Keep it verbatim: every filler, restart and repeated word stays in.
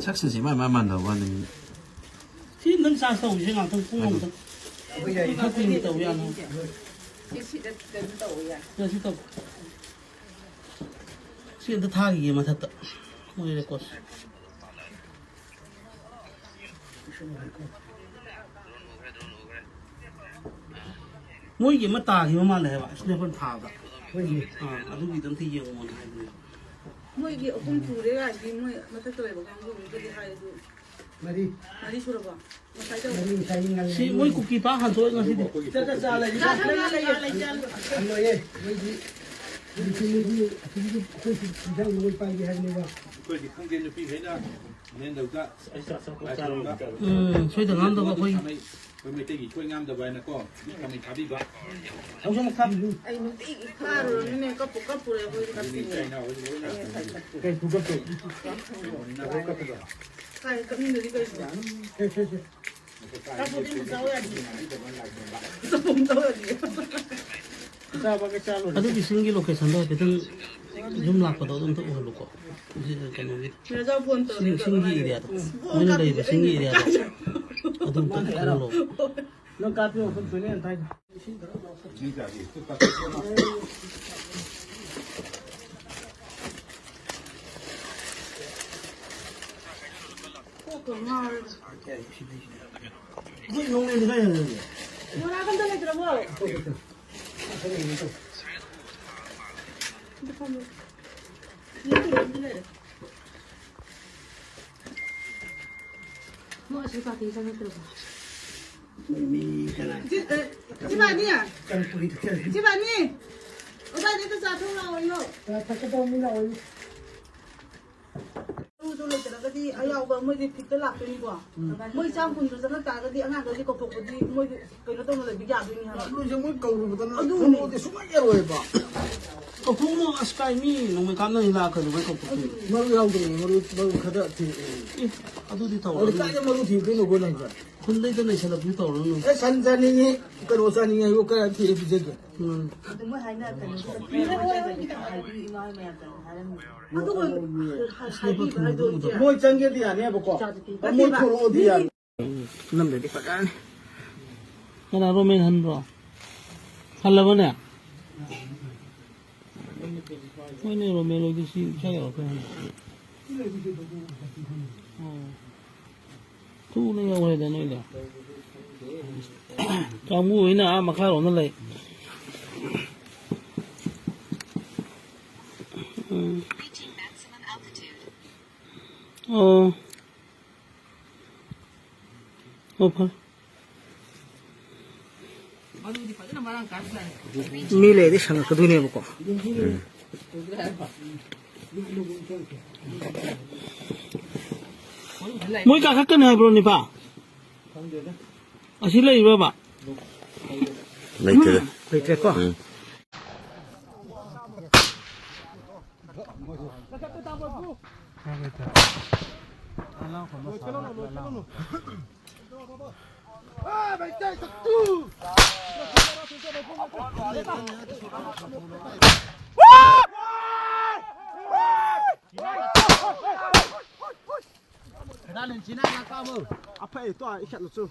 ꯁꯛꯁꯤꯡꯁꯦ ꯏꯃꯥꯟ ꯏꯃꯥꯟ ꯃꯥꯟꯅꯕ ꯋꯥꯅꯤ꯫ ꯁꯤ ꯅꯪ ꯆꯥꯔꯖ ꯇꯧꯕꯁꯦ ꯉꯥꯛꯇꯪ ꯄꯨꯡ ꯑꯃꯗ꯫ ꯈꯔ ꯀꯨꯏꯅ ꯇꯧ ꯌꯥꯅꯤ꯫ ꯁꯤ ꯁꯤꯗ ꯀꯩꯅꯣ ꯇꯧꯕ ꯌꯥꯏ꯫ ꯁꯤ ꯇꯧ꯫ ꯁꯤ ꯑꯝꯇ ꯊꯥꯈꯤꯒꯦ ꯃꯊꯛꯇ꯫ ꯃꯣꯏ ꯔꯦꯀꯣꯔꯠꯁꯦ꯫ ꯃꯣꯏꯒꯤ ꯑꯃ ꯇꯥꯈꯤꯕ ꯃꯥꯜꯂꯦ ꯍꯥꯏꯕ, ꯁ꯭ꯅꯦꯄꯔ ꯊꯥꯕꯗ꯫ ꯑꯥ, ꯑꯗꯨꯒꯤꯗꯣ ꯑꯝꯇ ꯌꯦꯡꯉꯣꯅ ꯍꯥꯏꯕꯅꯦ꯫ ꯃꯣꯏꯒꯤ ꯑꯍꯨꯝ ꯊꯨꯔꯦ ꯍꯥꯏꯗꯤ ꯃꯣꯏ ꯃꯊꯛꯇ ꯂꯩꯕ ꯀꯥꯡꯕꯨꯗꯨꯗꯗꯤ ꯍꯥꯏ ꯑꯗꯨ꯫ ꯃꯔꯤ꯫ ꯃꯔꯤ ꯁꯨꯔꯕꯣ? ꯉꯁꯥꯏ ꯇꯧꯕ꯫ ꯃꯔꯤ ꯉꯁꯥꯏ ꯉꯟꯅ ꯁꯤ ꯃꯣꯏ ꯀꯨꯀꯤ ꯄꯥ ꯍꯟꯗꯣꯛꯑꯦ ꯉꯁꯤꯗꯤ꯫ ꯆꯠꯂ ꯆꯥ ꯂꯩ꯫ ꯆꯥ ꯂꯩ, ꯆꯥ ꯂꯩ, ꯆꯥ ꯂꯩ꯫ ꯍꯜꯂꯣꯏꯌꯦ, ꯃꯣꯏꯗꯤ ꯅꯨꯄꯤ ꯃꯣꯏꯗꯤ ꯑꯁꯤꯒꯤ ꯑꯩꯈꯣꯏ ꯏꯟꯖꯥꯡ ꯂꯣꯏ ꯄꯥꯏꯒꯦ ꯍꯥꯏꯕꯅꯦꯕ꯫ ꯑꯩꯈꯣꯏꯗꯤ ꯈꯪꯗꯦ, ꯅꯨꯄꯤꯈꯩꯅ ꯃꯦꯟꯗꯧꯗ꯫ ꯎꯝ, ꯁꯣꯏꯗ ꯉꯥꯝꯗꯕ ꯑꯩꯈꯣꯏ꯫ ꯑꯩꯈꯣꯏ ꯃꯩꯇꯩꯒꯤ ꯏꯀꯣꯏ ꯉꯥꯝꯗꯕ ꯍꯥꯏꯅꯀꯣ, ꯈꯥꯃꯩ ꯊꯥꯕꯤꯕ꯫ ꯑꯩ ꯅꯨꯡꯇꯤꯒꯤ ꯐꯥꯔꯨꯔꯃꯤꯅꯦ, ꯀꯞꯄꯨ ꯀꯞꯄꯨꯔꯦ ꯑꯩꯈꯣꯏꯗꯤ ꯑꯗꯨꯅꯤ ꯀꯞꯄꯤꯅꯦ꯫ ꯏꯆꯥ ꯏꯅꯥꯎ ꯍꯣꯏ ꯂꯣꯏꯅ ꯀꯩ ꯄꯨꯒꯠꯇꯣꯏ? ꯅꯥꯕ ꯀꯞꯄꯗꯣ꯫ ꯀꯥꯏ ꯀꯞꯅꯤꯡꯗꯗꯤ ꯀꯩꯅꯣ? ꯁꯦ, ꯁꯦ, ꯁꯦ꯫ ꯆꯥꯄꯣꯠꯇꯤ ꯑꯃꯨꯛ ꯆꯥꯎ ꯌꯥꯗꯦ꯫ ꯆꯥꯄꯣꯠ ꯑꯃꯨꯛ ꯆꯥꯎ ꯌꯥꯗꯦ꯫ ꯆꯥꯕ ꯀꯩ ꯆꯥ ꯂꯣꯏꯔꯦ꯫ ꯑꯗꯨꯒꯤ ꯁꯤꯡꯒꯤ ꯂꯣꯀꯦꯁꯟꯗꯣ ꯍꯥꯏꯐꯦꯠꯇꯪ ꯌꯨꯝ ꯂꯥꯛꯄꯗꯣ ꯑꯗꯨꯝꯇ ꯎꯍꯜꯂꯨꯀꯣ꯫ ꯁꯤ ꯀꯩꯅꯣꯒꯤ ꯔꯖꯥ ꯐꯣꯟ ꯇꯧꯔꯦ꯫ ꯁꯤꯡ-, ꯁꯤꯡꯒꯤ ꯑꯦꯔꯤꯌꯥꯗꯣ꯫ ꯃꯣꯏꯅ ꯂꯩꯔꯤꯕ ꯁꯤꯡꯒꯤ ꯑꯦꯔꯤꯌꯥꯗꯣ꯫ ꯑꯗꯨꯝꯇ ꯎꯍꯜꯂꯣ꯫ ꯅꯪ ꯀꯥꯞꯄꯤꯌꯣ, ꯃꯐꯝ ꯁꯣꯏꯅ ꯌꯥꯝ ꯇꯥꯏ꯫ ꯀꯣꯛꯀ ꯉꯥꯎꯔꯦꯗ꯫ ꯃꯣꯔꯥꯒ ꯑꯝꯇ ꯂꯩꯇ꯭ꯔꯕꯣ? ꯑꯝꯇ ꯐꯝꯃꯨ꯫ ꯌꯦꯡꯕꯤꯔꯣ, ꯑꯝꯇ ꯂꯩꯔꯦ꯫ ꯃꯣꯏ ꯑꯁꯤ ꯄꯥꯔꯇꯤ ꯆꯪꯉꯛꯇ꯭ꯔꯕꯣ? ꯃꯣꯏ ꯃꯤ ꯀꯅꯥ? ꯁꯤ, ꯑꯦ, ꯁꯤ ꯄꯥꯔꯇꯤ? ꯆꯪꯉꯛꯄꯒꯤ ꯊꯛꯆꯜꯂꯤ꯫ ꯁꯤ ꯄꯥꯔꯇꯤ? ꯑꯣꯖꯥꯗꯤ ꯑꯝꯇ ꯆꯥ ꯊꯛꯎ ꯂꯥꯛꯑꯣꯌꯣ꯫ ꯆꯥ ꯊꯛꯀꯗꯧ ꯃꯤ ꯂꯥꯛꯑꯣꯌꯣ꯫ ꯃꯔꯨꯗꯣ ꯂꯩꯇ꯭ꯔꯒꯗꯤ ꯑꯌꯥꯎꯕ ꯃꯣꯏꯗꯤ ꯐꯤꯠꯇ ꯂꯥꯛꯇꯣꯏꯅꯤꯀꯣ꯫ ꯎꯝ꯫ ꯃꯣꯏ ꯆꯥꯝ ꯀꯨꯟꯗꯣ ꯆꯪꯉꯛ ꯇꯥꯔꯒꯗꯤ ꯑꯉꯥꯡꯈꯩꯁꯦ ꯀꯧꯊꯣꯛꯄꯗꯤ ꯃꯣꯏꯗꯤ ꯀꯩꯅꯣ ꯇꯧꯅ ꯂꯩꯕ ꯌꯥꯗꯣꯏꯅꯤ ꯍꯥꯏꯕ꯫ ꯅꯣꯏꯁꯦ ꯃꯣꯏ ꯀꯧꯔꯨꯕꯗꯅ ꯑꯗꯨꯅꯦ꯫ ꯊꯣꯡꯗꯣꯛꯑꯗꯤ ꯁꯨꯡꯌꯥ ꯌꯥꯔꯣꯏꯕ꯫ ꯀꯧꯊꯣꯛꯎꯅꯣ, ꯑꯁ ꯀꯥꯏ ꯃꯤ ꯅꯣꯡꯃꯩ ꯀꯥꯞꯅꯔꯤ ꯂꯥꯛꯑ ꯀꯩꯗꯧꯕꯩ ꯀꯧꯊꯣꯛꯇꯣꯏꯅꯣ? ꯃꯔꯨ ꯌꯥꯎꯗ꯭ꯔꯦ, ꯃꯔꯨ, ꯃꯔꯨ ꯈꯔ ꯊꯤ-, ꯑꯦ, ꯑꯗꯨꯗꯤ ꯇꯧꯔꯣꯏ꯫ ꯑꯗꯨꯗꯤ ꯀꯥꯏꯗ ꯃꯔꯨ ꯊꯤꯗꯣꯏꯅꯣ ꯑꯩꯈꯣꯏ ꯂꯩꯕ? ꯈꯨꯟꯗꯩꯗ ꯂꯩꯁꯜꯂꯛꯄꯁꯨ ꯇꯧꯔꯅꯨ꯫ ꯑꯦ, ꯁꯟ ꯆꯥꯅꯤꯡꯉꯤ, ꯀꯩꯅꯣ ꯆꯥꯅꯤꯡꯉꯤ ꯍꯥꯏꯌꯨ, ꯀꯔꯥꯏ ꯊꯤꯔ ꯄꯤꯖꯒꯦ? ꯎꯝ꯫ ꯑꯗꯨ ꯃꯣꯏ ꯍꯥꯏꯅ ꯀꯩꯅꯣ ꯄꯤꯔꯛꯑꯣ ꯍꯥꯏꯕꯗꯤ ꯏꯃꯥ ꯍꯣꯏ ꯃꯌꯥꯝ ꯆꯪꯉꯦ ꯍꯥꯏꯔꯝꯃꯤ꯫ ꯑꯗꯨꯒ ꯍꯥꯏꯕꯤꯕ ꯍꯥꯏꯗꯣ ꯃꯣꯏ ꯆꯪꯒꯦꯗꯤ ꯌꯥꯅꯦꯕꯀꯣ꯫ ꯃꯣꯏ ꯊꯣꯛꯂꯛꯑꯣꯗꯤ ꯌꯥꯅꯤ꯫ ꯅꯝꯗ꯭ꯔꯗꯤ ꯐꯖꯔꯅꯤ꯫ ꯀꯅꯥ, ꯔꯣꯃꯦꯟ ꯍꯟꯕ꯭ꯔꯣ? ꯍꯜꯂꯕꯅꯦ? ꯍꯣꯏꯅꯦ, ꯔꯣꯃꯦꯟ ꯍꯣꯏꯗꯤ ꯁꯤ ꯏꯁꯥ ꯌꯧꯔꯛꯈ꯭ꯔꯦ꯫ ꯑꯣ꯫ ꯊꯨꯅ ꯌꯧꯔꯦꯗ ꯅꯣꯏꯗ꯫ ꯀꯥꯡꯕꯨ ꯍꯣꯏꯅ ꯑꯥ ꯃꯈꯥꯔꯣꯝꯗ ꯂꯩ꯫ ꯎꯝ꯫ ꯑꯣ꯫ ꯑꯣ, ꯐꯔꯦ꯫ ꯃꯤ ꯂꯩꯔꯗꯤ ꯁꯪꯉꯛꯀꯗꯣꯏꯅꯦꯕꯀꯣ꯫ ꯃꯣꯏ ꯀꯥꯈꯠꯀꯅꯤ ꯍꯥꯏꯕ꯭ꯔꯣ, ꯅꯤꯄꯥ? ꯑꯁꯤ ꯂꯩꯕ꯭ꯔꯕ? ꯂꯩꯇꯦꯗ꯫ ꯂꯩꯇ꯭ꯔꯦꯀꯣ? ꯎꯝ꯫ ꯑꯐꯩ ꯇꯣ ꯏꯈꯠꯂꯨ ꯆꯨ꯫